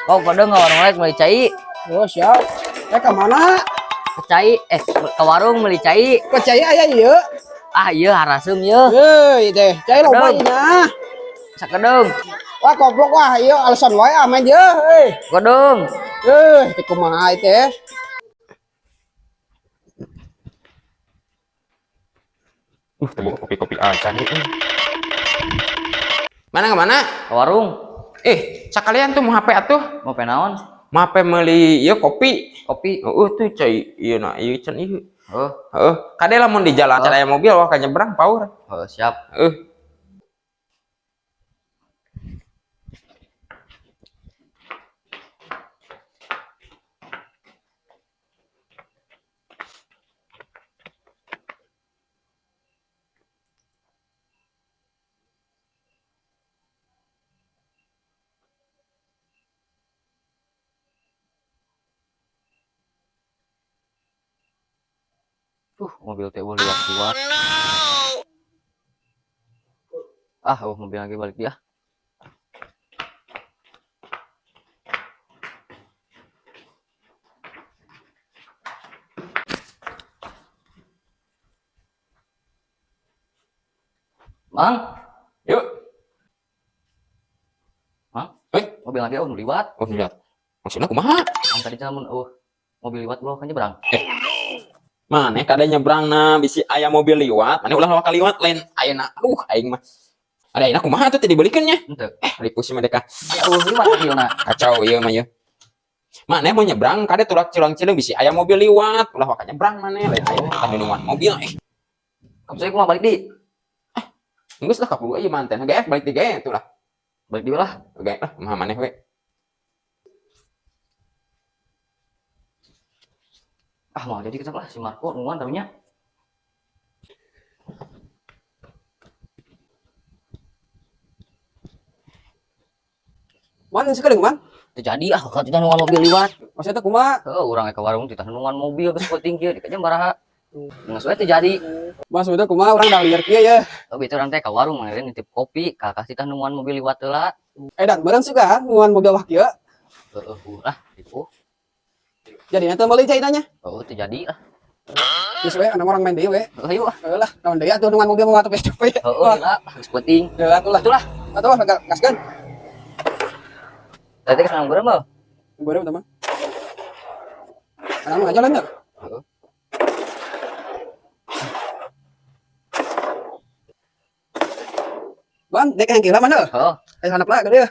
Kau pada nggak warung rek beli cai. Oh, siap. Ke mana? Ke cai, ke warung beli cai. Ke cai aya ieu. Ah, iya harasem ieu. Heuy teh, cai loba ina. Sakedeung. Wah, goblok wah ieu alasan wae ah main ieu euy. Kedeung. Heuh, teh kumaha ieu teh? Teu kopi-kopi acan ieu. Mana ke mana? Ke warung. Sekalian tuh mau HP atuh. Mau penaon? Mau HP meuli ieu kopi. Kopi. Heeh tuh cai ieu na ieu can ieu. Heeh. Heeh, kade lamun di jalan can aya mobil wah ka nyebrang paur. Heeh, siap. Heeh. Mobil teh eueuh liwat-liwat. Ah, oh, mobil lagi balik dia. Mang, Yuk. Mang? Eh, mobil lagi oh nu liwat. Oh, lihat. Maksudna kumaha? Mang tadi mun eueuh mobil liwat ulah kan nyebrang. Maneh kade nyebrang na bisi aya mobil liwat, maneh ulah waka liwat lain ayeuna. Aduh, aing mah. Ada ayeuna kumaha tuh teh dibelikeun nya? Henteu. Ripuh sih mah deka. Ya eueuh liwat mobilna. Kacau ieu mah ieu. Maneh mau nyebrang kade tulak cilang-cileung bisi aya mobil liwat, ulah waka nyebrang maneh lain ayeuna tah nulungan mobil. Maksudnya kumaha balik di? Geus lah kapugu ieu manten. Geek balik di ge atuh lah. Balik di lah. Geek lah kumaha maneh we. Ah, mau jadi kita lah si Marco nungguan taruhnya. Man sakedeung man. Terjadi ah kalau tidak nungguan mobil liwat. Maksudnya kumaha? Heeh, urang ke warung tidak nungguan mobil geus penting kieu dikajeng baraha. Geus we terjadi. Maksudnya kumaha urang da lieur kieu ya. Oh, itu urang teh ka warung meureun nitip kopi, kakak kita nungguan mobil liwat heula. Dan meureun suka nungguan mobil wah kieu. Heeh, lah gitu. Jadi nanti meuli cai nanya. Oh, terjadi lah. Geus we anu orang main deui we. Heeh, yuk ah. Heuh lah, naon deui atuh nungguan mobil mau atuh geus we. Heeh, lah, geus penting. Heuh atuh lah. Atuh lah. Atuh lah gaskeun. Tadi geus nang beureum mah. Beureum teh mah. Anu aja lah nya. Heeh. Ban, dek yang gila mana? Heeh. Ayo hanap lah gede.